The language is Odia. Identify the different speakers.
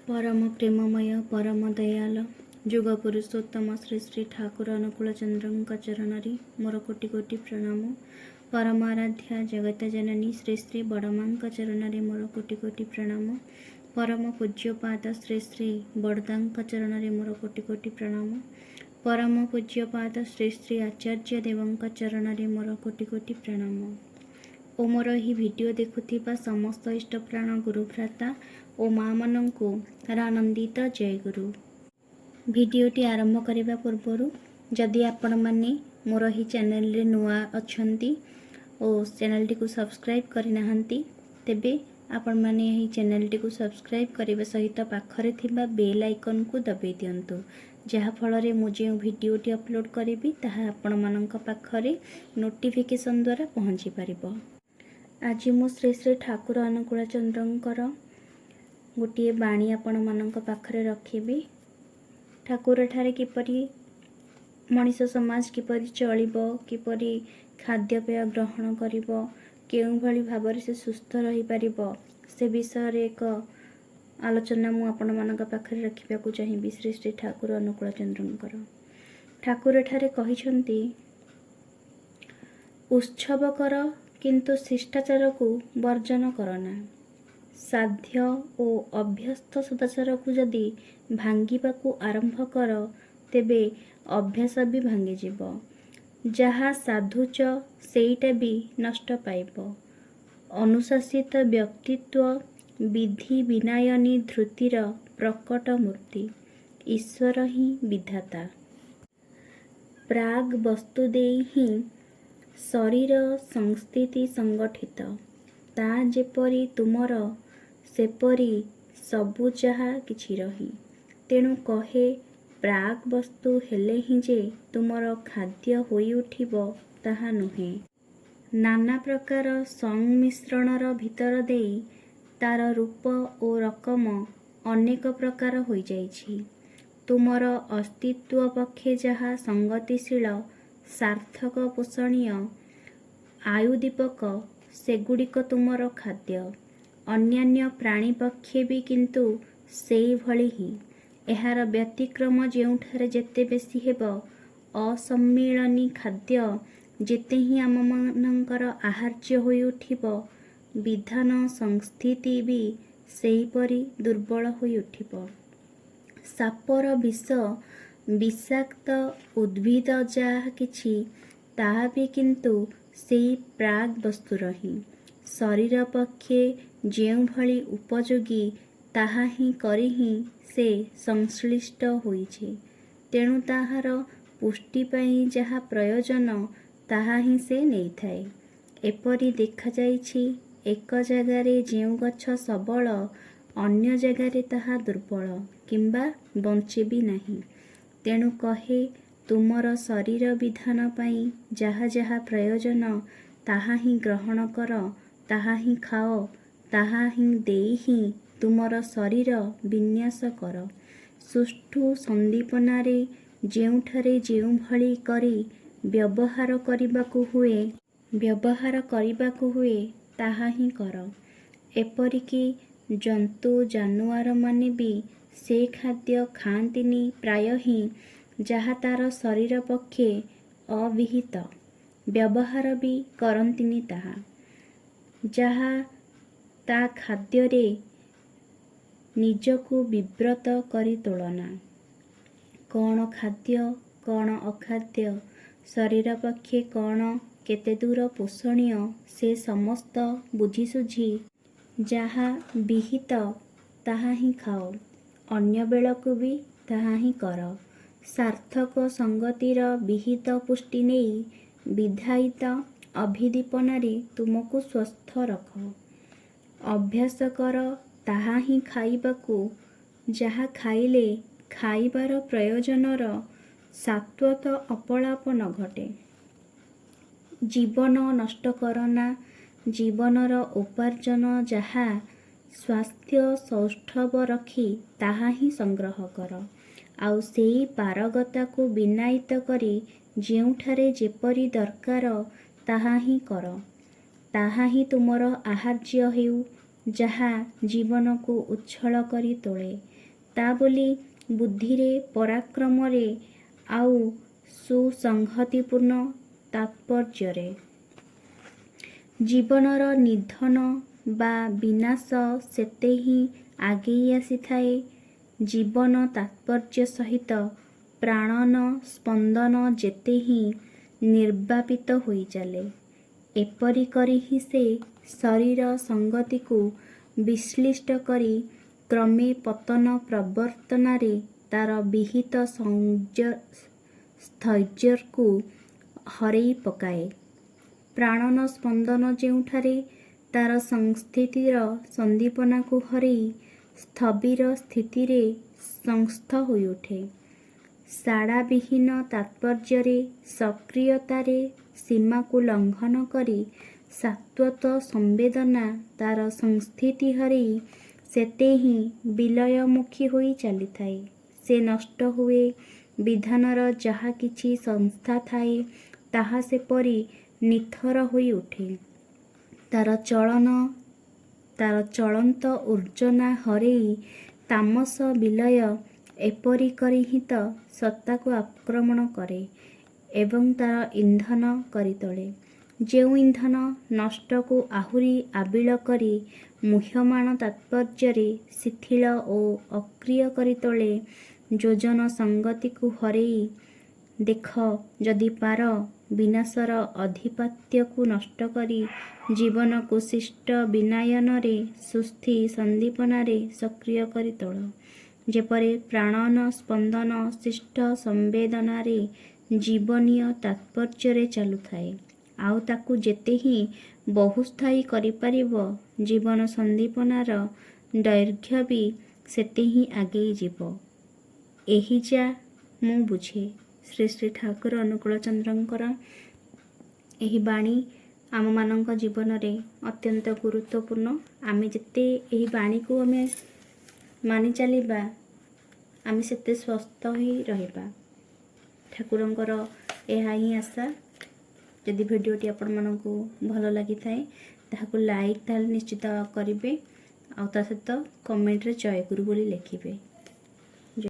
Speaker 1: ପରମ ପ୍ରେମମୟ ପରମ ଦୟାଲ ଯୁଗ ପୁରୁଷୋତ୍ତମ ଶ୍ରୀ ଶ୍ରୀ ଠାକୁର ଅନୁକୂଳ ଚନ୍ଦ୍ରଙ୍କ ଚରଣରେ ମୋର କୋଟି କୋଟି ପ୍ରଣାମ। ପରମ ଆରାଧ୍ୟା ଜଗତ ଜନନୀ ଶ୍ରୀ ଶ୍ରୀ ବଡ଼ମାଙ୍କ ଚରଣରେ ମୋର କୋଟି କୋଟି ପ୍ରଣାମ। ପରମ ପୂଜ୍ୟପାଦ ଶ୍ରୀ ଶ୍ରୀ ବଡ଼ଦାଙ୍କ ଚରଣରେ ମୋର କୋଟି କୋଟି ପ୍ରଣାମ। ପରମ ପୂଜ୍ୟପାଦ ଶ୍ରୀ ଶ୍ରୀ ଆଚାର୍ଯ୍ୟ ଦେବଙ୍କ ଚରଣରେ ମୋର କୋଟି କୋଟି ପ୍ରଣାମ ଓ ମୋର ଏହି ଭିଡ଼ିଓ ଦେଖୁଥିବା ସମସ୍ତ ଇଷ୍ଟପ୍ରାଣ ଗୁରୁଭ୍ରାତା ଓ ମାଆମାନଙ୍କୁ ଆନନ୍ଦିତ ଜୟଗୁରୁ। ଭିଡ଼ିଓଟି ଆରମ୍ଭ କରିବା ପୂର୍ବରୁ ଯଦି ଆପଣମାନେ ମୋର ଏହି ଚ୍ୟାନେଲରେ ନୂଆ ଅଛନ୍ତି ଓ ଚ୍ୟାନେଲଟିକୁ ସବସ୍କ୍ରାଇବ୍ କରିନାହାନ୍ତି, ତେବେ ଆପଣମାନେ ଏହି ଚ୍ୟାନେଲଟିକୁ ସବସ୍କ୍ରାଇବ୍ କରିବା ସହିତ ପାଖରେ ଥିବା ବେଲ୍ ଆଇକନ୍କୁ ଦବାଇ ଦିଅନ୍ତୁ, ଯାହାଫଳରେ ମୁଁ ଯେଉଁ ଭିଡ଼ିଓଟି ଅପଲୋଡ଼ କରିବି, ତାହା ଆପଣମାନଙ୍କ ପାଖରେ ନୋଟିଫିକେସନ୍ ଦ୍ୱାରା ପହଞ୍ଚି ପାରିବ। ଆଜି ମୁଁ ଶ୍ରୀ ଶ୍ରୀ ଠାକୁର ଅନୁକୂଳ ଚନ୍ଦ୍ରଙ୍କର ଗୋଟିଏ ବାଣୀ ଆପଣମାନଙ୍କ ପାଖରେ ରଖିବି। ଠାକୁର ଏଠାରେ କିପରି ମଣିଷ ସମାଜ କିପରି ଚଳିବ, କିପରି ଖାଦ୍ୟପେୟ ଗ୍ରହଣ କରିବ, କେଉଁଭଳି ଭାବରେ ସେ ସୁସ୍ଥ ରହିପାରିବ, ସେ ବିଷୟରେ ଏକ ଆଲୋଚନା ମୁଁ ଆପଣମାନଙ୍କ ପାଖରେ ରଖିବାକୁ ଚାହିଁବି ଶ୍ରୀ ଶ୍ରୀ ଠାକୁର ଅନୁକୂଳ ଚନ୍ଦ୍ରଙ୍କର। ଠାକୁର ଏଠାରେ କହିଛନ୍ତି, ଉତ୍ସବ କର, କିନ୍ତୁ ଶିଷ୍ଟାଚାରକୁ ବର୍ଜନ କରନା। ସାଧ୍ୟ ଓ ଅଭ୍ୟସ୍ତ ସଦାଚାରକୁ ଯଦି ଭାଙ୍ଗିବାକୁ ଆରମ୍ଭ କର, ତେବେ ଅଭ୍ୟାସ ବି ଭାଙ୍ଗିଯିବ। ଯାହା ସାଧୁଛ, ସେଇଟା ବି ନଷ୍ଟ ପାଇବ। ଅନୁଶାସିତ ବ୍ୟକ୍ତିତ୍ୱ ବିଧି ବିନାୟନୀ ଧୃତିର ପ୍ରକଟ ମୂର୍ତ୍ତି। ଈଶ୍ୱର ହିଁ ବିଧାତା। ପ୍ରାଗ୍ ବସ୍ତୁ ଦେଇ ହିଁ ଶରୀର ସଂସ୍ଥିତି ସଂଗଠିତ। ତା ଯେପରି ତୁମର, ସେପରି ସବୁ ଯାହା କିଛିର ହିଁ। ତେଣୁ କହେ, ପ୍ରାଗ୍ ବସ୍ତୁ ହେଲେ ହିଁ ଯେ ତୁମର ଖାଦ୍ୟ ହୋଇଉଠିବ, ତାହା ନୁହେଁ। ନାନା ପ୍ରକାର ସଂମିଶ୍ରଣର ଭିତର ଦେଇ ତାର ରୂପ ଓ ରକମ ଅନେକ ପ୍ରକାର ହୋଇଯାଇଛି। ତୁମର ଅସ୍ତିତ୍ୱ ପକ୍ଷେ ଯାହା ସଙ୍ଗତିଶୀଳ, ସାର୍ଥକ, ପୋଷଣୀୟ, ଆୟୁଦୀପକ, ସେଗୁଡ଼ିକ ତୁମର ଖାଦ୍ୟ। ଅନ୍ୟାନ୍ୟ ପ୍ରାଣୀ ପକ୍ଷେ ବି କିନ୍ତୁ ସେଇଭଳି ହିଁ। ଏହାର ବ୍ୟତିକ୍ରମ ଯେଉଁଠାରେ ଯେତେ ବେଶୀ ହେବ, ଅସମ୍ମିଳନୀ ଖାଦ୍ୟ ଯେତେ ହିଁ ଆମମାନଙ୍କର ଆହାର୍ଯ୍ୟ ହୋଇଉଠିବ, ବିଧାନ ସଂସ୍ଥିତି ବି ସେହିପରି ଦୁର୍ବଳ ହୋଇଉଠିବ। ସାପର ବିଷ, ବିଷାକ୍ତ ଉଦ୍ଭିଦ ଯାହା କିଛି, ତାହା ବି କିନ୍ତୁ ସେଇ ପ୍ରାଗ୍ ବସ୍ତୁର ହିଁ। ଶରୀର ପକ୍ଷେ ଯେଉଁଭଳି ଉପଯୋଗୀ, ତାହା ହିଁ କରି ହିଁ ସେ ସଂଶ୍ଳିଷ୍ଟ ହୋଇଛି। ତେଣୁ ତାହାର ପୁଷ୍ଟି ପାଇଁ ଯାହା ପ୍ରୟୋଜନ, ତାହା ହିଁ ସେ ନେଇଥାଏ। ଏପରି ଦେଖାଯାଇଛି, ଏକ ଜାଗାରେ ଯେଉଁ ଗଛ ସବଳ, ଅନ୍ୟ ଜାଗାରେ ତାହା ଦୁର୍ବଳ କିମ୍ବା ବଞ୍ଚେ ବି ନାହିଁ। ତେଣୁ କହେ, ତୁମର ଶରୀର ବିଧାନ ପାଇଁ ଯାହା ଯାହା ପ୍ରୟୋଜନ, ତାହା ହିଁ ଗ୍ରହଣ କର, ତାହା ହିଁ ଖାଅ, ତାହା ହିଁ ଦେଇ ହିଁ ତୁମର ଶରୀର ବିନ୍ୟାସ କର। ସୁଷ୍ଠୁ ସନ୍ଦୀପନାରେ ଯେଉଁଠାରେ ଯେଉଁଭଳି କରି ବ୍ୟବହାର କରିବାକୁ ହୁଏ, ତାହା ହିଁ କର। ଏପରିକି ଜନ୍ତୁ ଜାନୁଆରମାନେ ବି ସେ ଖାଦ୍ୟ ଖାଆନ୍ତିନି ପ୍ରାୟ ହିଁ, ଯାହା ତାର ଶରୀର ପକ୍ଷେ ଅବିହିତ। ବ୍ୟବହାର ବି କରନ୍ତିନି ତାହା, ଯାହା ତା ଖାଦ୍ୟରେ ନିଜକୁ ବିବ୍ରତ କରି ତୋଳନା। କ'ଣ ଖାଦ୍ୟ, କ'ଣ ଅଖାଦ୍ୟ, ଶରୀର ପକ୍ଷେ କ'ଣ କେତେଦୂର ପୋଷଣୀୟ, ସେ ସମସ୍ତ ବୁଝିସୁଝି ଯାହା ବିହିତ, ତାହା ହିଁ ଖାଅ। ଅନ୍ୟ ବେଳକୁ ବି ତାହା ହିଁ କର। ସାର୍ଥକ ସଙ୍ଗତିର ବିହିତ ପୁଷ୍ଟି ନେଇ ବିଧାୟିତ ଅଭିଦୀପନାରେ ତୁମକୁ ସ୍ୱସ୍ଥ ରଖ। ଅଭ୍ୟାସ କର ତାହା ହିଁ ଖାଇବାକୁ, ଯାହା ଖାଇଲେ ଖାଇବାର ପ୍ରୟୋଜନର ଶାଶ୍ୱତ ଅପଳାପ ନ ଘଟେ। ଜୀବନ ନଷ୍ଟ କରନା। ଜୀବନର ଉପାର୍ଜନ ଯାହା, ସ୍ୱାସ୍ଥ୍ୟ ସୌଷ୍ଠବ ରଖି ତାହା ହିଁ ସଂଗ୍ରହ କର। ଆଉ ସେଇ ପାରଗତାକୁ ବିନାୟିତ କରି ଯେଉଁଠାରେ ଯେପରି ଦରକାର, ତାହା ହିଁ କର। ତାହା ହିଁ ତୁମର ଆହାର୍ଯ୍ୟ ହେଉ, ଯାହା ଜୀବନକୁ ଉଚ୍ଛଳ କରି ତୋଳେ। ତା ବୋଲି ବୁଦ୍ଧିରେ, ପରାକ୍ରମରେ ଆଉ ସୁସଂହତିପୂର୍ଣ୍ଣ ତାତ୍ପର୍ଯ୍ୟରେ। ଜୀବନର ନିଧନ ବା ବିନାଶ ସେତେ ହିଁ ଆଗେଇ ଆସିଥାଏ, ଜୀବନ ତାତ୍ପର୍ଯ୍ୟ ସହିତ ପ୍ରାଣନ ସ୍ପନ୍ଦନ ଯେତେ ହିଁ ନିର୍ବାପିତ ହୋଇଚାଲେ। ଏପରି କରି ହିଁ ସେ ଶରୀର ସଙ୍ଗତିକୁ ବିଶ୍ଳିଷ୍ଟ କରି କ୍ରମେ ପତନ ପ୍ରବର୍ତ୍ତନାରେ ତାର ବିହିତ ସ୍ଥୈର୍ଯ୍ୟକୁ ହରେଇ ପକାଏ। ପ୍ରାଣନ ସ୍ପନ୍ଦନ ଯେଉଁଠାରେ ତାର ସଂସ୍ଥିତିର ସନ୍ଦୀପନାକୁ ହରେଇ ସ୍ଥବିର ସ୍ଥିତିରେ ସଂସ୍ଥ ହୋଇଉଠେ, ସାଡ଼ାବିହୀନ ତାତ୍ପର୍ଯ୍ୟରେ ସକ୍ରିୟତାରେ ସୀମାକୁ ଲଙ୍ଘନ କରି ସାତ୍ୱତ ସମ୍ବେଦନା ତାର ସଂସ୍ଥିତି ହରେଇ ସେତେ ହିଁ ବିଲୟମୁଖୀ ହୋଇ ଚାଲିଥାଏ। ସେ ନଷ୍ଟ ହୁଏ। ବିଧାନର ଯାହା କିଛି ସଂସ୍ଥା ଥାଏ, ତାହା ସେପରି ନିଥର ହୋଇ ଉଠେ। ତାର ଚଳନ୍ତ ଉର୍ଜନା ହରେଇ ତାମସ ବିଲୟ ଏପରି କରି ହିଁ ତ ସତ୍ତାକୁ ଆକ୍ରମଣ କରେ ଏବଂ ତାର ଇନ୍ଧନ କରିତୋଳେ, ଯେଉଁ ଇନ୍ଧନ ନଷ୍ଟକୁ ଆହୁରି ଆବିଳ କରି ମୁହ୍ୟମାଣ ତାତ୍ପର୍ଯ୍ୟରେ ଶିଥିଳ ଓ ଅକ୍ରିୟ କରିତୋଳେ। ଯୋଜନ ସଙ୍ଗତିକୁ ହରେଇ ଦେଖ ଯଦି ପାର, ବିନାଶର ଆଧିପତ୍ୟକୁ ନଷ୍ଟ କରି ଜୀବନକୁ ଶିଷ୍ଟ ବିନାୟନରେ ସୁସ୍ଥି ସନ୍ଦୀପନାରେ ସକ୍ରିୟ କରି ତୋଳ, ଯେପରି ପ୍ରାଣନ ସ୍ପନ୍ଦନ ଶିଷ୍ଟ ସମ୍ବେଦନାରେ ଜୀବନୀୟ ତାତ୍ପର୍ଯ୍ୟରେ ଚାଲୁଥାଏ। ଆଉ ତାକୁ ଯେତେ ହିଁ ବହୁସ୍ଥାୟୀ କରିପାରିବ, ଜୀବନ ସନ୍ଦୀପନାର ଦୈର୍ଘ୍ୟ ବି ସେତେ ହିଁ ଆଗେଇ ଯିବ। ଏହି ଯା ମୁଁ ବୁଝେ। ଶ୍ରୀ ଶ୍ରୀ ଠାକୁର ଅନୁକୂଳ ଚନ୍ଦ୍ରଙ୍କର ଏହି ବାଣୀ ଆମମାନଙ୍କ ଜୀବନରେ ଅତ୍ୟନ୍ତ ଗୁରୁତ୍ୱପୂର୍ଣ୍ଣ। ଆମେ ଯେତେ ଏହି ବାଣୀକୁ ଆମେ ମାନି ଚାଲିବା, ଆମେ ସେତେ ସ୍ୱସ୍ଥ ହୋଇ ରହିବା। ଠାକୁରଙ୍କର ଏହା ହିଁ ଆଶା। ଯଦି ଭିଡ଼ିଓଟି ଆପଣମାନଙ୍କୁ ଭଲ ଲାଗିଥାଏ, ତାହାକୁ ଲାଇକ୍ ତାହେଲେ ନିଶ୍ଚିତ କରିବେ ଆଉ ତା ସହିତ କମେଣ୍ଟରେ ଜୟଗୁରୁ ବୋଲି ଲେଖିବେ।